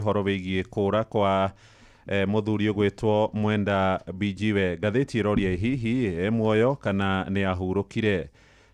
Ũhoro wĩgiĩ kũũra kwa mũthuri ũgwĩtwo Mwenda Mbijiwe. Ngathĩti ĩroria hihi e muoyo kana nĩ ahurũkire.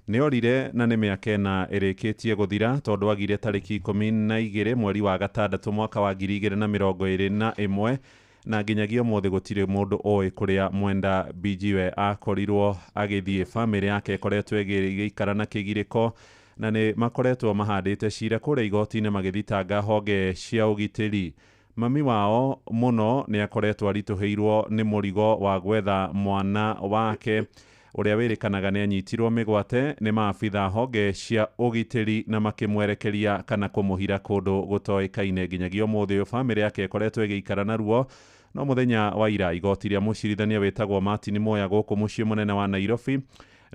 Nĩ orire na nĩ mĩaka ĩna ĩrĩkĩtie gũthira tondũ agire tarĩki 12 mweri wa gatandatũ mwaka wa 2021 na nginyagia ũmũthĩ gũtirĩ mũndũ ũĩ kũrĩa Mwenda Mbijiwe akorirwo agĩthiĩ. Famĩlĩ yake ĩkoretwo ĩgĩikara na kĩgirĩko na nĩ makoretwo mahandĩte cira kũrĩa igoti-inĩ magĩthitanga honge cia ũgitĩri. Mami wao mũno nĩ akoretwo aritũhĩirwo nĩ mũrigo wa gwetha mwana wake ũrĩa wĩrĩkanaga nĩ anyitirwo mĩgwate nĩ maabitha honge cia ũgitĩri na makĩmwerekeria kana kũmũhira kũndũ gũtoĩkaine. Nginyagia ũmũthĩ ũyũ famĩlĩ yake ĩkoretwo ĩgĩikara na ruo. No mũthenya wa ira igoti rĩa mũcirithania wĩtagwo Martin Muya gũkũ mũciĩ mũnene wa Nairobi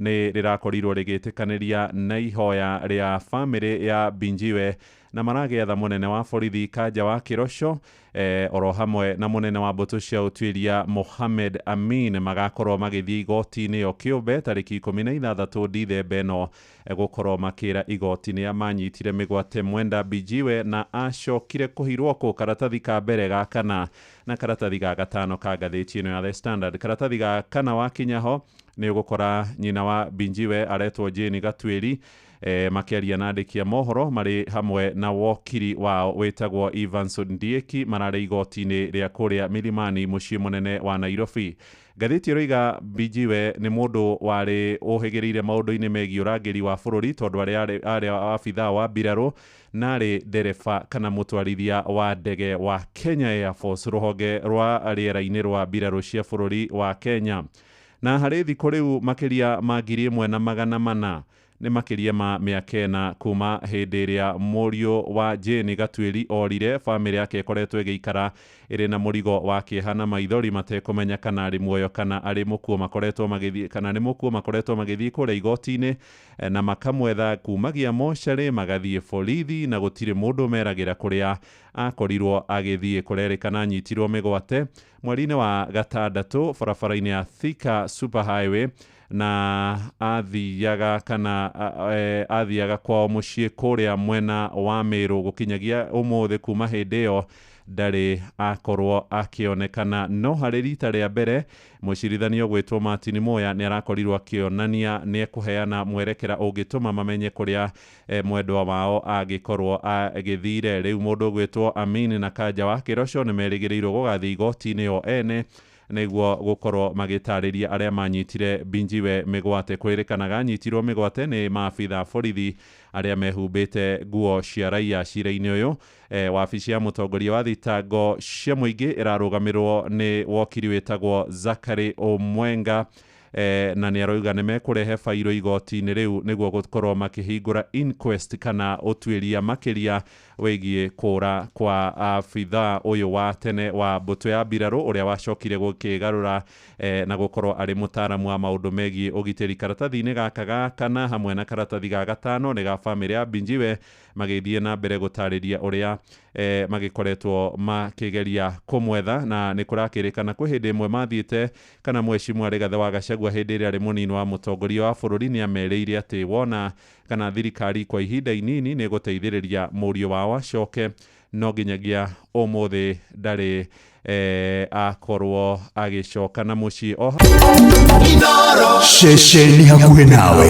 nĩ rĩrakorirwo rĩgĩtĩkanĩria na ihoya rĩa famĩlĩ ya Mbijiwe na maragĩatha mũnene wa borithi Kanja wa Kĩroco oro hamwe na mũnene wa mbũtũ cia ũtuĩria Mohamed Amin magakorwo magĩthiĩ igoti-inĩ o kĩũmbe tarĩki 16 Dithemba ĩno gũkorwo makĩra igoti nĩa manyitire mĩgwate Mwenda Mbijiwe na acokire kũhirwo kũ. Karatathi ka mbere ga kana na karatathi ga gatano ka ngathĩti ĩno ya The Standard. Karatathi ga kana wakinya ho nĩ ũgũkora nyina wa Mbijiwe aretwo Jane Gatuĩri makĩaria na andĩki a mohoro marĩ hamwe na wokiri wao wĩtagwo Evans Ndieki mararĩ igoti-inĩ rĩa kũrĩa Milimani mũciĩ mũnene wa Nairobi. Ngathĩti ĩroiga Mbijiwe nĩ mũndũ warĩ ũhĩgĩrĩire maũndũ-inĩ megiĩ ũrangĩri wa bũrũri tondũ arĩ abithaa wa mbirarũ na arĩ ndereba kana mũtwarithia wa ndege wa Kenya Air Force rũhonge rwa rĩera-inĩ rwa mbirarũ cia bũrũri wa Kenya. Na harĩ thikũ rĩu makĩria ma 1400 nĩ makĩria ma mĩaka ĩna kuma hĩndĩ ĩrĩa mũriũ wa Jane Gatuĩri orire. Famĩlĩ yake ĩkoretwo ĩgĩikara ĩrĩ na mũrigo wa kĩeha na maithori matekũmenya kana arĩ muoyo kana arĩ mũkuo. Makoretwo magĩthiĩ kana nĩ mũkuo, makoretwo magĩthiĩ kũrĩa igoti-inĩ na makamwetha kumagia mocarĩ magathiĩ borithi na gũtirĩ mũndũ meragĩra kũrĩa akorirwo agĩthiĩ. Kũrerĩkana anyitirwo mĩgwate mweri-inĩ wa gatandatũ barabara-inĩ ya Thika Super Highway na athiaga kana athiaga kwao mũciĩ kũrĩa mwena wa Meru. Gũkinyagia ũmũthĩ kuma hĩndĩ ĩyo ndarĩ akorwo akĩonekana. No harĩ rita rĩa mbere mũcirithania ũgwĩtwo Martin Muya nĩ arakorirwo akĩonania nĩ ekũheana mwerekera ũngĩtũma mamenye kũrĩa mwendwa wao angĩkorwo agĩthire. Rĩu mũndũ ũgwĩtwo Amin na Kanja wa Kĩroco nĩ merĩgĩrĩirwo gũgathiĩ igoti-inĩ o ene nĩguo gũkorwo magĩtarĩria arĩa manyitire Mbijiwe mĩgwate. Kwĩrĩkanaga anyitirwo mĩgwate nĩ maabitha borithi arĩa mehumbĩte nguo cia raia. Cira-inĩ ũyũ wabici ya mũtongoria wa thitango cia mũingĩ ĩrarũgamĩrwo nĩ wokiri wĩtagwo Zachary Omwenga na nĩ aroiga nĩ mekũrehe bairũ igoti-inĩ rĩu nĩguo gũkorwo makĩhingũra inquest kana ũtuĩria makĩria wĩgiĩ kũra kwa abithaa ũyũ wa tene wa mbũtũ ya mbirarũ ũrĩa wacokire gũkĩgarũra na gũkorwo arĩ mũtaaramu wa maũndũ megiĩ ũgitĩri. Karatathi-inĩ gaka ga kana hamwe na karatathi ga gatano nĩ ga famĩlĩ ya Mbijiwe magĩthiĩ na mbere gũtarĩria ũrĩa magĩkoretwo makĩgeria kũmwetha, na nĩ kũrakĩrĩkana kwĩ hĩndĩ ĩmwe mathiĩte kana mheshimiwa Rigathĩ wa Gachagua hĩndĩ ĩrĩa arĩ mũnini wa mũtongoria wa bũrũri nĩ amerĩire atĩ wona kana thirikari kwa ihinda inini nĩ ĩgũteithĩrĩria mũriũ wao acoke, no nginyagia ũmũthĩ ndarĩ akorwo agĩcoka na mũciĩ o Ceceni hakuhĩ nawe.